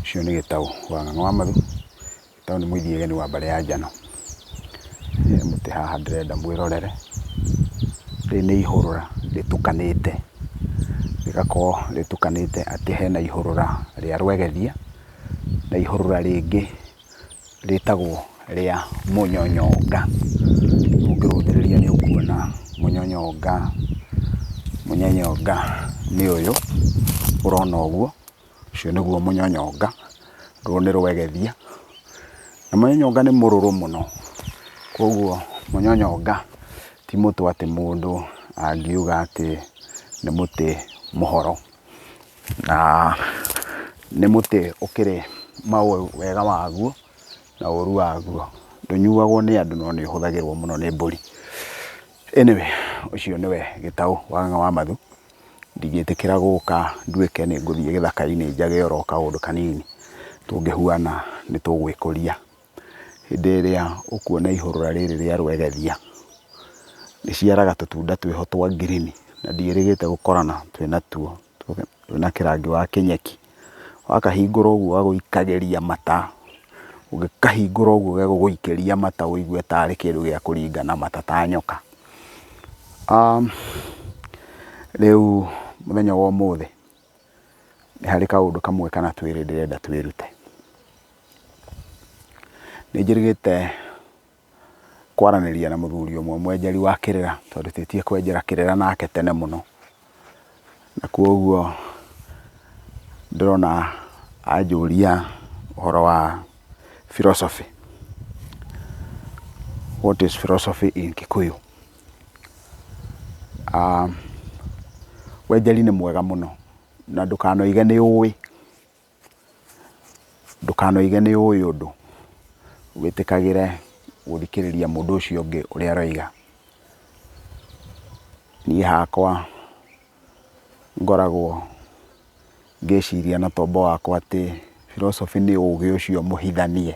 Ũcio nĩ Gĩtaũ wa Ng'ang'a wa Mathu. Gĩtaũ nĩ mũithiageni wa mbarĩ ya Njano. He mũtĩ haha ndĩrenda mwĩrorere. Rĩrĩ nĩ ihũrũra rĩtukanĩte, rĩgakorwo rĩtukanĩte atĩ hena ihũrũra rĩa rwegethia na ihũrũra rĩngĩ rĩtagwo rĩa mũnyonyonga. Ũngĩrũthĩrĩria nĩ ũkuona mũnyonyonga, mũnyonyonga nĩ ũyũ ũrona ũguo, ũcio nĩguo mũnyonyonga, rũrũ nĩ rwegethia. Na mũnyonyonga nĩ mũrũrũ mũno, koguo mũnyonyonga ti mũtĩ atĩ mũndũ angiuga atĩ nĩ mũtĩ mũhoro. Na nĩ mũtĩ ũkĩrĩ wega waguo na ũru waguo. Ndũnyuagwo nĩ andũ no nĩ ũhũthagĩrwo mũno nĩ mbũri. Anyway, ũcio nĩwe Gĩtaũ wa Ng'ang'a wa Mathu. Ndingĩtĩkĩra gũka nduĩke nĩ ngũthiĩ gĩthaka-inĩ njage oro kaũndũ kanini tũngĩhuana nĩ tũgwĩkũria. Hĩndĩ ĩrĩa ũkuona ihũrũra rĩrĩ rĩa rwegethia, rĩciaraga tũtunda twĩho twa ngirini na ndiĩrĩgĩte gũkorana twĩna tuo, twĩna kĩrangi wa kĩnyeki. Wakahingũra ũguo gagũikagĩria mata, ũngĩkahingũra ũguo gegũgũikĩria mata ũigue tarĩ kĩndũ gĩa kũringa na mata ta nyoka. Rĩu mũthenya wa ũmũthĩ, nĩ harĩ kaũndũ kamwe kana twĩrĩ ndĩrenda twĩrute. Nĩ njĩrĩgĩte kwaranĩria na mũthuri ũmwe mwenjeri wa kĩrĩra, tondũ tĩtie kwenjera kĩrĩra nake tene mũno. Na koguo ndĩrona anjũria ũhoro wa philosophy. What is philosophy in Kikuyu? Wenjeri nĩ mwega mũno na ndũkanoige nĩ ũĩ. Ndũkanoige nĩ ũĩ ũndũ, wĩtĩkagĩre gũthikĩrĩria mũndũ ũcio ũngĩ ũrĩa aroiga. Niĩ hakwa ngoragwo ngĩciria na tombo wakwa atĩ philosophy nĩ ũgĩ ũcio mũhithanie.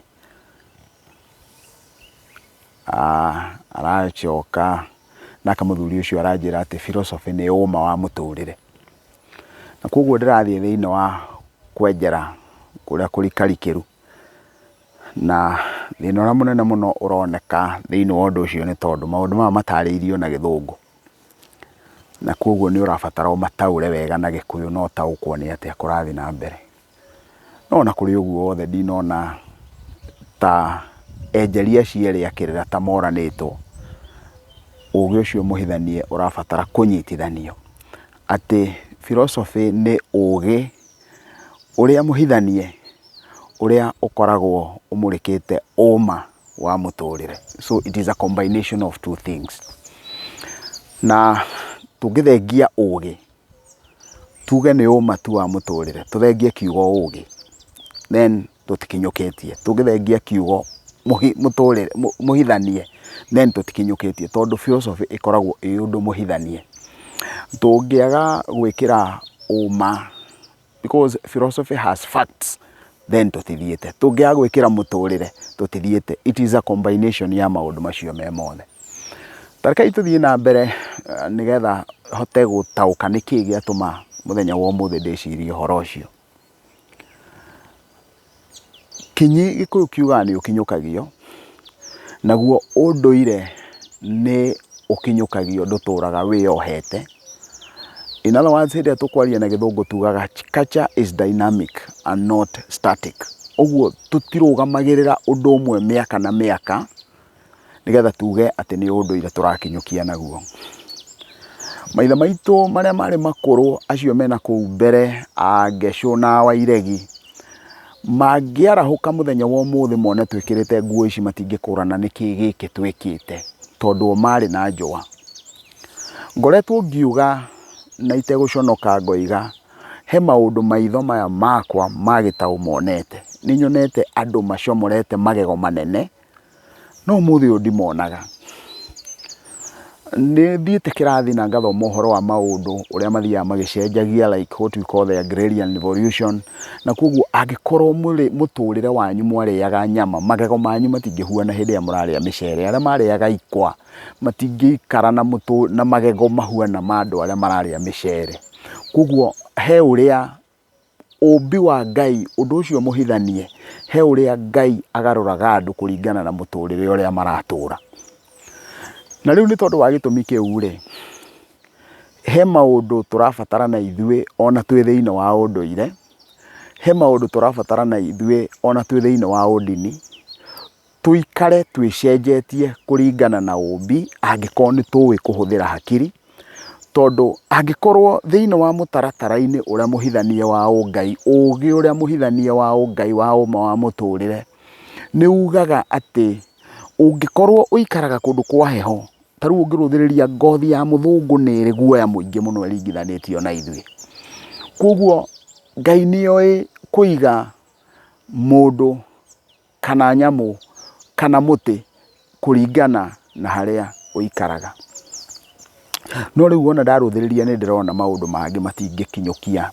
Aracoka nake mũthuri ũcio aranjĩra atĩ philosophy nĩ ũma wa mũtũrĩre. Na koguo ndĩrathiĩ thĩinĩ wa kwenjera kũrĩa kũrikarikĩru, na thĩna ũrĩa mũnene mũno ũroneka thĩinĩ wa ũndũ ũcio nĩ tondũ maũndũ maya matarĩirio na gĩthũngũ, na koguo nĩ ũrabatara ũmataũre wega na gĩkũyũ na ũtaũkwo nĩ atĩa kũrathiĩ na mbere. No ona kũrĩ ũguo wothe ndinona ta enjeri acio erĩ a kĩrĩra ta moranĩtwo, ũgĩ ũcio mũhithanie ũrabatara kũnyitithanio. Atĩ philosophy nĩ ũgĩ ũrĩa mũhithanie, ũrĩa ũkoragwo ũmũrĩkĩte ũma wa mũtũrĩre. So it is a combination of two things. Na tũngĩthengia ũgĩ, tuge nĩ ũma tu wa mũtũrĩre, tũthengie kiugo ũgĩ, then tũtikinyũkĩtie. Tũngĩthengia kiugo mũtũrĩre, mũhithanie, then tũtikinyũkĩtie tondũ philosophy ĩkoragwo ĩ ũndũ mũhithanie. Tũngĩaga gwĩkĩra ũma because philosophy has facts, then tũtithiĩte. Tũngĩaga gwĩkĩra mũtũrĩre, tũtithiĩte. It is a combination ya maũndũ macio me mothe. Ta rekei tũthiĩ na mbere nĩgetha hote gũtaũka nĩkĩ gĩatũma mũthenya wa ũmũthĩ ndĩcirie ũhoro ũcio. Kinyi Gĩkũyũ kiugaga nĩ ũkinyũkagio, naguo ũndũire nĩ ũkinyũkagio ndũtũraga wĩyohete. In other words hĩndĩ ĩrĩa tũkwaria na gĩthũngũ tugaga culture is dynamic and not static. Ũguo tũtirũgamagĩrĩra ũndũ ũmwe mĩaka na mĩaka, nĩgetha tuge atĩ nĩ ũndũire tũrakinyũkia naguo. Maithe maitũ marĩa marĩ makũrũ acio mena kũu mbere a Ngecũ na Wairegi, mangĩarahũka mũthenya wa ũmũthĩ mone twĩkĩrĩte nguo ici matingĩkũrana nĩkĩ gĩkĩ twĩkĩte, tondũ o marĩ na njũa. Ngoretwo ngiuga na itegũconoka ngoiga, he maũndũ maitho maya makwa ma gĩtaũ monete. Nĩ nyonete andũ macomorete magego manene, No ũmũthĩ ũyũ ndimonaga. Nĩ thiĩte kĩrathi na ngathoma ũhoro wa maũndũ ũrĩa mathiaga magĩcenjagia like what we call the agrarian revolution, na koguo angĩkorwo mũtũrĩre wanyu mwarĩaga nyama, magego manyu matingĩhuana hĩndĩ ĩrĩa mũrarĩa mĩcere. Arĩa marĩaga ikwa matingĩikara na magego mahuana ma andũ arĩa mararĩa mĩcere. Koguo he ũrĩa Ũmbi wa Ngai, ũndũ ũcio mũhithanie, he ũrĩa Ngai agarũraga andũ kũringana na mũtũrĩre ũrĩa maratũra. Na rĩu nĩ tondũ wa gĩtũmi kĩu-rĩ, he maũndũ tũrabatarana ithuĩ ona twĩ thĩiniĩ wa ũndũire, he maũndũ tũrabatarana ithuĩ ona twĩ thĩiniĩ wa ũndini, tũikare twĩcenjetie kũringana na ũmbi angĩkorwo nĩ tũĩ kũhũthĩra hakiri, tondũ angĩkorwo thĩiniĩ wa mũtaratara-inĩ ũrĩa mũhithanie wa ũngai, ũgĩ ũrĩa mũhithanie wa ũngai wa ũma wa mũtũrĩre, nĩ ugaga atĩ ũngĩkorwo ũikaraga kũndũ kwa heho, ta rĩu ũngĩrũthĩrĩria ngothi ya mũthũngũ nĩ ĩrĩ guoya mũingĩ mũno ĩringithanĩtio na ithuĩ. Koguo Ngai nĩ oĩ kũiga mũndũ kana nyamũ kana mũtĩ kũringana na harĩa ũikaraga. No rĩu wona ndarũthĩrĩria nĩ ndĩrona maũndũ mangĩ matingĩkinyũkia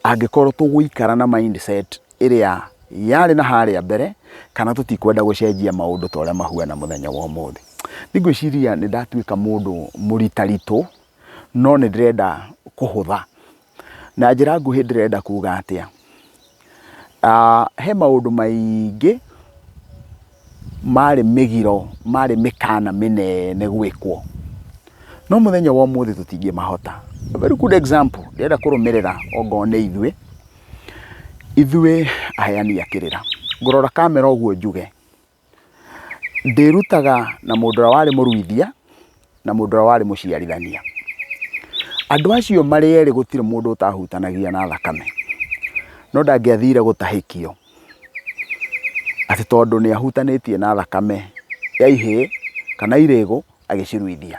angĩkorwo tũgũikara na mindset ĩrĩa yarĩ na harĩa mbere kana tũtikwenda gũcenjia maũndũ ta ũrĩa mahuana mũthenya wa ũmũthĩ. Niĩ ngwĩciria nĩ ndatuĩka mũndũ mũritaritũ no nĩ ndĩrenda kũhũtha. Na njĩra nguhĩ ndĩrenda kuga atĩa? He maũndũ maingĩ marĩ mĩgiro, marĩ mĩkana mĩnene gwĩkwo, no mũthenya wa ũmũthĩ tũtingĩmahota. A very good example ndĩrenda kũrũmĩrĩra ongorwo nĩ ithuĩ, ithuĩ aheani a kĩrĩra. Ngũrora kamera ũguo njuge, Ndĩrutaga na mũndũ ũrĩa warĩ mũruithia na mũndũ ũrĩa warĩ mũciarithania. Andũ acio marĩ erĩ gũtirĩ mũndũ ũtahutanagia na thakame, no ndangĩathire gũtahĩkio atĩ tondũ nĩ ahutanĩtie na thakame ya ihĩĩ kana irĩgũ agĩciruithia.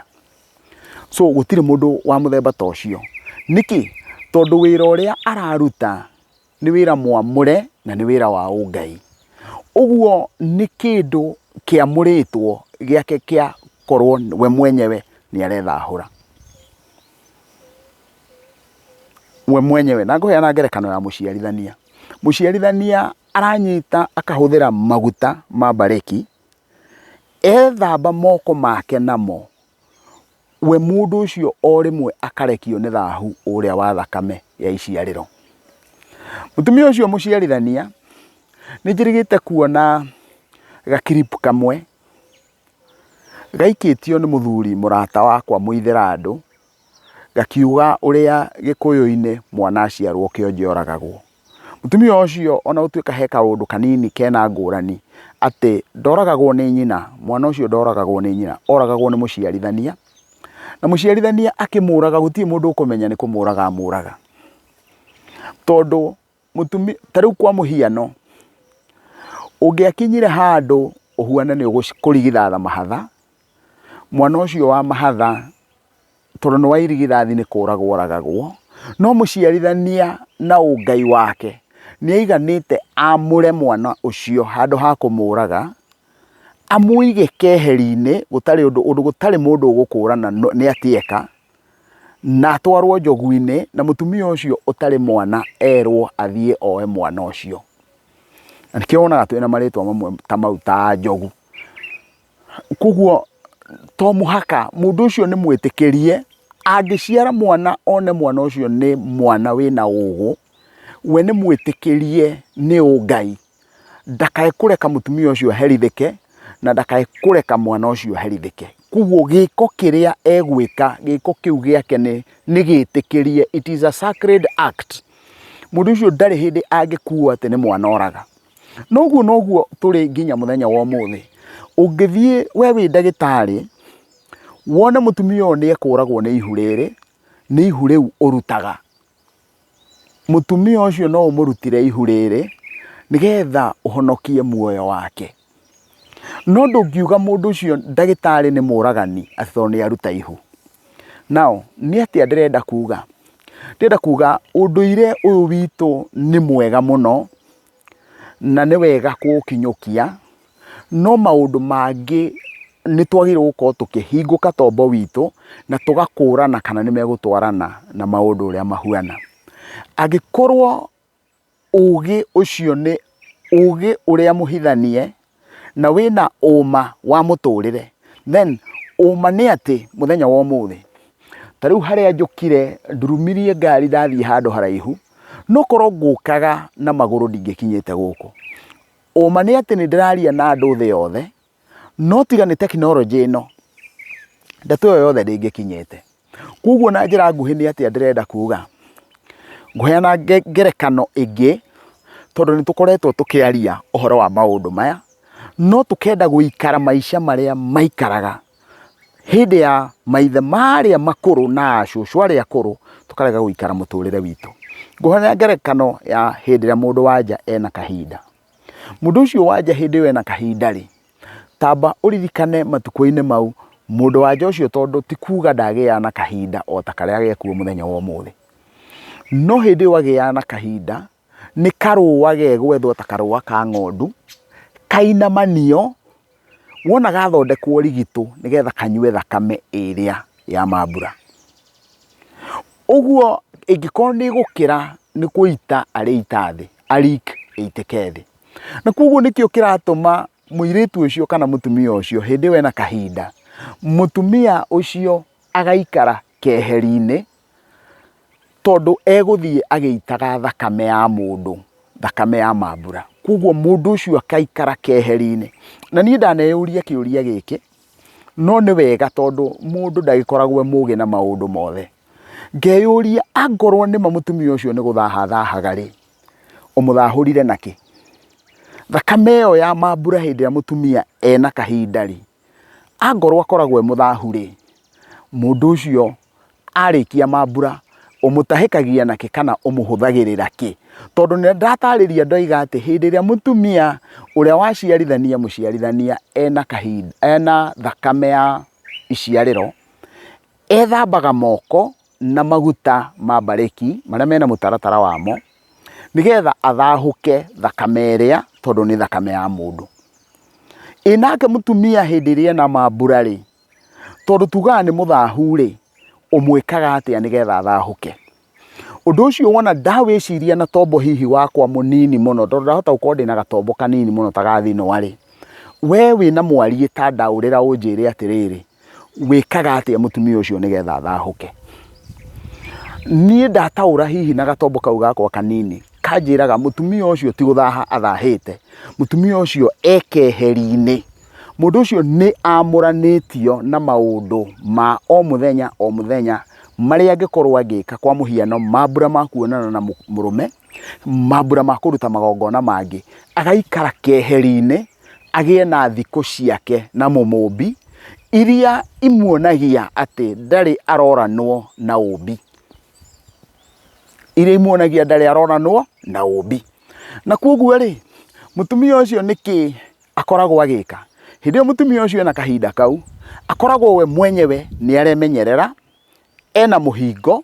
So gũtirĩ mũndũ wa mũthemba ta ũcio. Nĩkĩ? Tondũ wĩra ũrĩa araruta nĩ wĩra mwamũre na nĩ wĩra wa ũngai. Ũguo nĩ kĩndũ kĩamũrĩtwo gĩake kĩa korwo we mwenyewe nĩ arethahũra. We mwenyewe, na ngũheana ngerekano ya mũciarithania. Mũciarithania aranyita akahũthĩra maguta ma mbarĩki, ethamba moko make namo, We mũndũ ũcio o rĩmwe akarekio nĩ thahu ũrĩa wa thakame ya iciarĩro. Mũtumia ũcio mũciarithania, nĩ njĩrĩgĩte kuona ga clip kamwe gaikĩtio nĩ mũthuri mũrata wakwa mũithĩrandũ, gakiuga ũrĩa gĩkũyũ-inĩ mwana aciarwo kĩonje oragagwo. Mũtumia ũcio ona gũtuĩka he kaũndũ kanini kena ngũrani, atĩ ndoragagwo nĩ nyina, mwana ũcio ndoragagwo nĩ nyina, oragagwo nĩ mũciarithania, na mũciarithania akĩmũraga gũtirĩ mũndũ ũkũmenya nĩ kũmũraga amũraga. Tondũ mũtumia, ta rĩu kwa mũhiano, ũngĩakinyire handũ ũhuane nĩ ũkũrigithatha mahatha, mwana ũcio wa mahatha tondũ nĩ wa irigithathi nĩ kũragwo oragagwo, no mũciarithania na ũngai wake nĩ aiganĩte amũre mwana ũcio handũ ha kũmũraga, amũige keheri-inĩ gũtarĩ ũndũ, ũndũ gũtarĩ mũndũ ũgũkũrana nĩ atĩa eka, na atwarwo njogu-inĩ na mũtumia ũcio ũtarĩ mwana erwo athiĩ oe mwana ũcio. Na nĩkĩo wonaga twĩna marĩtwa mamwe ta mau ta njogu. Koguo to mũhaka mũndũ ũcio nĩ mwĩtĩkĩrie, angĩciara mwana one mwana ũcio nĩ mwana wĩna ũgũ, we nĩ mwĩtĩkĩrie nĩ ũngai, ndakae kũreka mũtumia ũcio aherithĩke na ndakae kũreka mwana ũcio aherithĩke. Koguo gĩko kĩrĩa egwĩka, gĩko kĩu gĩake nĩ gĩtĩkĩrie, it is a sacred act. Mũndũ ũcio ndarĩ hĩndĩ angĩkuo atĩ nĩ mwana oraga. Na ũguo noguo tũrĩ nginya mũthenya wa ũmũthĩ. Ũngĩthiĩ we wĩ ndagĩtarĩ, wone mũtumia ũyũ nĩ ekũragwo nĩ ihu rĩrĩ, nĩ ihu rĩu ũrutaga. Mũtumia ũcio no ũmũrutĩre ihu rĩrĩ, nĩgetha ũhonokie muoyo wake. No ndũngiuga mũndũ ũcio ndagĩtarĩ nĩ mũragani atĩ tondũ nĩ aruta ihu. Now, nĩ atĩa ndĩrenda kuga? Ndĩrenda kuga ũndũire ũyũ witũ nĩ mwega mũno, na nĩ wega kũũkinyũkia, no maũndũ mangĩ nĩ twagĩrĩirwo gũkorwo tũkĩhingũka tombo witũ, na tũgakũrana kana nĩ megũtwarana na maũndũ ũrĩa mahuana. Angĩkorwo ũgĩ ũcio nĩ ũgĩ ũrĩa mũhithanie na wĩna ũma wa mũtũrĩre, then ũma nĩ atĩ mũthenya wa ũmũthĩ, ta rĩu harĩa njũkire ndurumirie ngari ndathiĩ handũ haraihu, No korwo ngũkaga na magũrũ ndingĩkinyĩte gũkũ. Ũma nĩ atĩ nĩ ndĩraria na andũ thĩ yothe, no tiga nĩ tekinoronjĩ ĩno, ndeto ĩyo yothe ndĩngĩkinyĩte. Koguo na njĩra nguhĩ nĩ atĩa ndĩrenda kuga? Ngũheana ngerekano ĩngĩ, tondũ nĩ tũkoretwo tũkĩaria ũhoro wa maũndũ maya, no tũkenda gũikara maica marĩa maikaraga hĩndĩ ya maithe marĩa makũrũ na acũcũ arĩa akũrũ, tũkarega gũikara mũtũrĩre witũ. Ngũheana ngerekano ya hĩndĩ ĩrĩa mũndũ wa nja ena kahinda. Mũndũ ũcio wa nja hĩndĩ ĩyo ena kahinda rĩ, Tamba ũririkane matukũ-inĩ mau, mũndũ wa nja ũcio tondũ ti kuga ndagĩaga na kahinda o ta karĩa gekuo mũthenya wa ũmũthĩ. No hĩndĩ ĩyo agĩaga na kahinda, nĩ karũa gegwethwo ta karũa ka ng'ondu, kainamanio, wona gathondekwo rigitũ nĩgetha kanyue thakame ĩrĩa ya mambura. Ũguo ĩngĩkorwo nĩ ĩgũkĩra nĩ kũita arĩita thĩ, a lick ĩitĩke thĩ. Na koguo nĩkĩo kĩratũma mũirĩtu ũcio kana mũtumia ũcio hĩndĩ ĩyo ena kahinda, mũtumia ũcio agaikara keheri-inĩ, tondũ egũthiĩ agĩitaga thakame ya mũndũ, thakame ya mambura. Koguo mũndũ ũcio akaikara keheri-inĩ. Na niĩ ndaneyũria kĩũria gĩkĩ, no nĩ wega tondũ mũndũ ndagĩkoragwo e mũgĩ na maũndũ mothe. Ngeyũria angorwo nĩma mũtumia ũcio nĩ gũthaha athahaga rĩ, ũmũthahũrire nakĩ? Thakame ĩyo ya mambura hĩndĩ ĩrĩa mũtumia ena kahinda rĩ, angorwo akoragwo e mũthahu rĩ, mũndũ ũcio arĩkia mambura ũmũtahĩkagia nakĩ kana ũmũhũthagĩrĩra kĩ? Tondũ nĩ ndatarĩria ndoiga atĩ hĩndĩ ĩrĩa mũtumia ũrĩa waciarithania mũciarithania ena kahinda, ena thakame ya iciarĩro, ethambaga moko na maguta ma mbarĩki marĩa mena mũtaratara wamo, nĩgetha athahũke thakame ĩrĩa tondũ nĩ thakame ya mũndũ. Ĩ nake mũtumia hĩndĩ ĩrĩa ena mambura rĩ, tondũ tugaga nĩ mũthahu rĩ, ũmwĩkaga atĩa nĩgetha athahũke? Ũndũ ũcio wona ndawĩciria na tombo hihi wakwa mũnini mũno, tondũ ndahota gũkorwo ndĩna gatombo kanini mũno ta ga thinũa rĩ, we wĩna mwariĩ ta ndaũrĩra ũnjĩre atĩrĩrĩ, wĩkaga atĩa mũtumia ũcio nĩgetha athahũke? Niĩ ndataũra hihi na gatombo kau gakwa kanini, kanjĩraga mũtumia ũcio ti gũthaha athahĩte, mũtumia ũcio e keheri-inĩ. Mũndũ ũcio nĩ amũranĩtio na maũndũ ma o mũthenya o mũthenya marĩa angĩkorwo agĩka kwa mũhiano mambura ma kuonana na mũrũme, mambura ma kũruta magongona mangĩ, agaikara keheri-inĩ agĩe na thikũ ciake na mũmũmbi iria imuonagia atĩ ndarĩ aroranwo na ũmbi. Iria imuonagia ndarĩ aroranwo na ũmbi. Na koguo rĩ, mũtumia ũcio nĩkĩ akoragwo agĩka? Hĩndĩ ĩyo mũtumia ũcio ena kahinda kau, akoragwo we mwenyewe nĩ aremenyerera, ena mũhingo,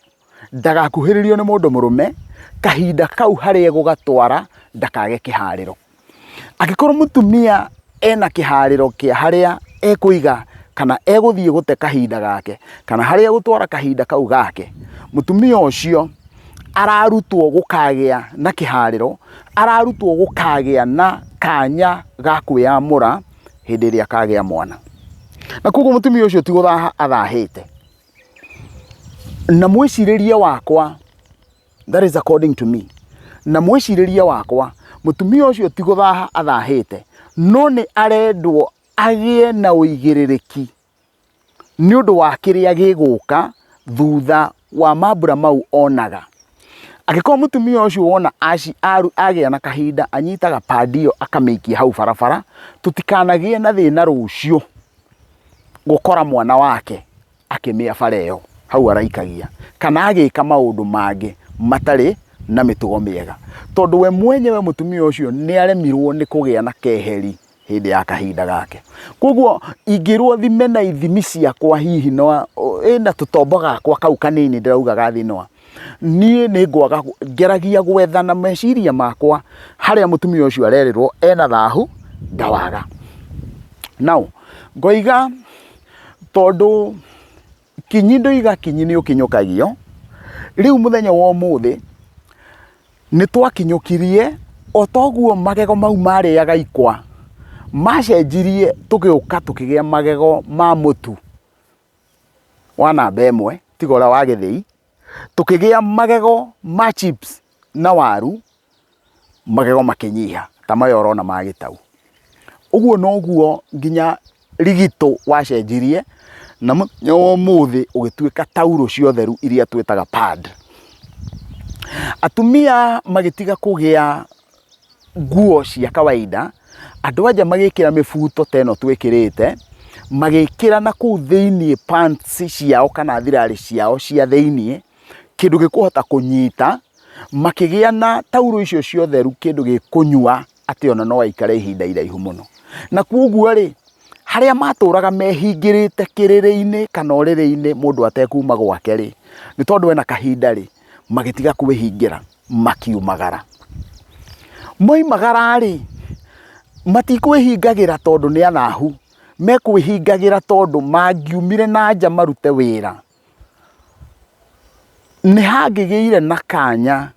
ndagakuhĩrĩrio nĩ mũndũ mũrũme, kahinda kau harĩa egũgatwara ndakage kĩharĩro. Angĩkorwo mũtumia ena kĩharĩro kĩa harĩa ekũiga kana egũthiĩ gũte kahinda gake, kana harĩa egũtwara kahinda kau gake, mũtumia ũcio ararutwo gũkagĩa na kĩharĩro, ararutwo gũkagĩa na kanya ga kwĩyamũra hĩndĩ ĩrĩa akagĩa mwana. Na koguo mũtumia ũcio ti gũthaha athahĩte. Na mwĩcirĩrie wakwa That is according to me. Na mwĩcirĩrie wakwa, mũtumia ũcio ti gũthaha athahĩte, no nĩ arendwo agĩe na ũigĩrĩrĩki nĩ ũndũ wa kĩrĩa gĩgũka thutha wa mambura mau onaga. Angĩkorwo mũtumia ũcio wona agĩa na kahinda anyitaga pandi ĩyo akamĩikia hau barabara, tũtikanagĩe na thĩna rũciũ gũkora mwana wake akĩmĩa bara ĩyo hau araikagia kana agĩka maũndũ mangĩ matarĩ na mĩtugo mĩega tondũ we mwenyewe mũtumia ũcio nĩ aremirwo nĩ kũgĩa na keheri hĩndĩ ya kahinda gake. Koguo ingĩrwo thime na ithimi ciakwa hihi no ĩna tũtombo gakwa kau kanini ndĩrauga ga thinwa, niĩ nĩ ngwaga ngeragia gwetha na meciria makwa harĩa mũtumia ũcio arerĩrwo ena thahu ngawaga. Now ngoiga Tondũ kinyi ndoiga kinyi nĩ ũkinyũkagio, rĩu mũthenya wa ũmũthĩ nĩ twakinyũkirie o toguo magego mau marĩaga ikwa macenjirie tũgĩũka tũkĩgĩa magego ma mũtu wa namba ĩmwe tiga ũrĩa wa gĩthĩi, tũkĩgĩa magego ma chips. na waru, magego makĩnyiha ta maya ũrona ma gĩtau. Ũguo noguo nginya rigitũ wacenjirie na mũthenya wa ũmũthĩ ũgĩtuĩka taurũ cia ũtheru iria twĩtaga pad. Atumia magĩtiga kũgĩa nguo cia kawaida, andũ anja magĩkĩra mĩbuto ta ĩno twĩkĩrĩte, magĩkĩra na kũu thĩiniĩ pants ciao kana thirarĩ ciao cia thĩiniĩ, kĩndũ gĩkũhota kũnyita, makĩgĩa na taurũ icio cia ũtheru kĩndũ gĩkũnyua atĩ ona no aikare ihinda iraihu mũno. Na koguo rĩ, harĩa matũraga mehingĩrĩte kĩrĩrĩ-inĩ kana ũrĩrĩ-inĩ mũndũ atekuma gwake rĩ, nĩ tondũ ena kahinda rĩ, magĩtiga kwĩhingĩra makiumagara. Moimagara rĩ, matikwĩhingagĩra tondũ nĩ athahu, mekwĩhingagĩra tondũ mangiumire na nja marute wĩra, nĩ hangĩgĩire na kanya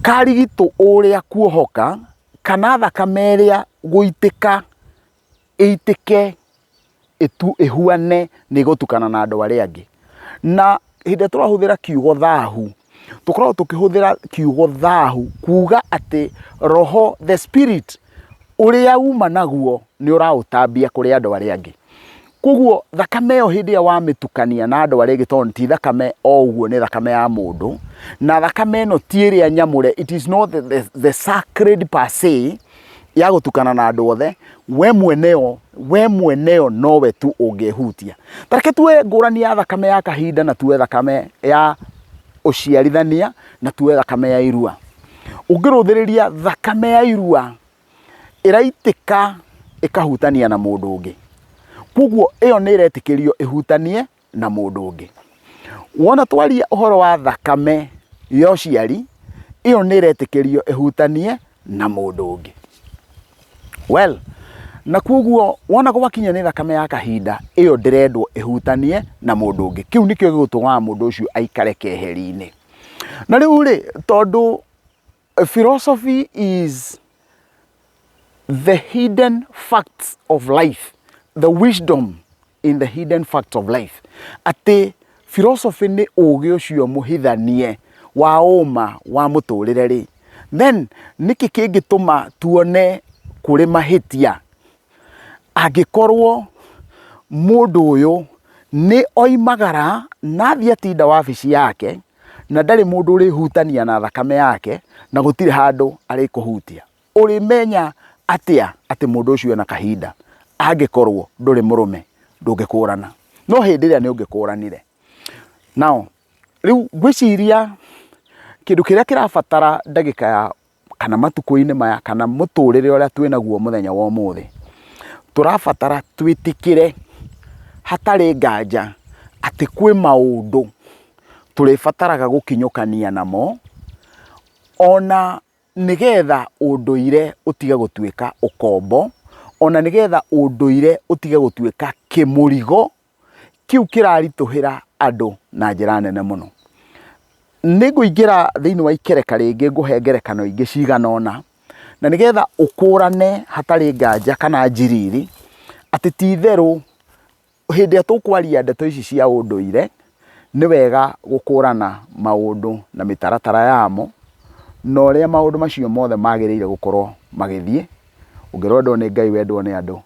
ka rigitũ ũrĩa kuohoka kana thakame ĩrĩa gũitĩka ĩitĩke ĩhuane nĩ ĩgũtukana na andũ arĩa angĩ. Na hĩndĩ ĩrĩa tũrahũthĩra kiugo thahu, tũkoragwo tũkĩhũthĩra kiugo thahu kuga atĩ roho, the spirit ũrĩa uma naguo nĩ ũraũtambia kũrĩ andũ arĩa angĩ. Koguo thakame ĩyo hĩndĩ ĩrĩa wamĩtukania na andũ arĩa angĩ tondũ ti thakame o ũguo nĩ thakame ya mũndũ, na thakame ĩno ti ĩrĩa nyamũre, it is not the sacred per se ya gũtukana na andũ othe, we mwene yo, we mwene yo nowe tu ũngĩhutia. Ta reke tuoe ngũrani ya thakame ya kahinda na tuoe thakame ya ũciarithania na tuoe thakame ya irua. Ũngĩrũthĩrĩria thakame ya irua ĩraitĩka ĩkahutania na mũndũ ũngĩ. Koguo ĩyo nĩ ĩretĩkĩrio ĩhutanie na mũndũ ũngĩ. Wona twaria ũhoro wa thakame ya ũciari, ĩyo nĩ ĩretĩkĩrio ĩhutanie na mũndũ ũngĩ. Well, na koguo wona gwakinya nĩ thakame ya kahinda, ĩyo ndĩrendwo ĩhutanie na mũndũ ũngĩ. Kĩu nĩkĩo gĩgũtũmaga mũndũ ũcio aikare keheri-inĩ. Na rĩu rĩ, tondũ philosophy is the hidden facts of life, the wisdom in the hidden facts of life. Atĩ philosophy nĩ ũgĩ ũcio mũhithanie wa ũma wa mũtũrĩre rĩ, then nĩkĩ kĩngĩtũma tuone kũrĩ mahĩtia angĩkorwo mũndũ ũyũ nĩ oimagara na athiĩ atinda wabici yake na ndarĩ mũndũ ũrĩhutania na thakame yake na gũtirĩ handũ arĩkũhutia. Ũrĩmenya atĩa atĩ mũndũ ũcio ena kahinda angĩkorwo ndũrĩ mũrũme ndũngĩkũrana, no hĩndĩ ĩrĩa nĩ ũngĩkũranire. Now rĩu ngwĩciria kĩndũ kĩrĩa kĩrabatara ndagĩka ya kana matukũ-inĩ maya kana mũtũrĩre ũrĩa twĩnaguo mũthenya wa ũmũthĩ, tũrabatara twĩtĩkĩre hatarĩ nganja atĩ kwĩ maũndũ tũrĩbataraga gũkinyũkania namo, ona nĩgetha ũndũire ũtige gũtuĩka ũkombo, ona nĩgetha ũndũire ũtige gũtuĩka kĩmũrigo kĩu kĩraritũhĩra andũ na njĩra nene mũno. Nĩ ngũingĩra thĩinĩ wa ikereka rĩngĩ ngũhe ngerekano ingĩ cigana ũna, na nĩgetha ũkũrane hatarĩ nganja kana njiriri, atĩ ti itherũ hĩndĩ ĩrĩa tũkwaria ndeto ici cia ũndũire, nĩ wega gũkũrana maũndũ na mĩtaratara yamo, na ũrĩa maũndũ macio mothe magĩrĩire gũkorwo magĩthiĩ, ũngĩrwendwo nĩ Ngai wendwo nĩ andũ.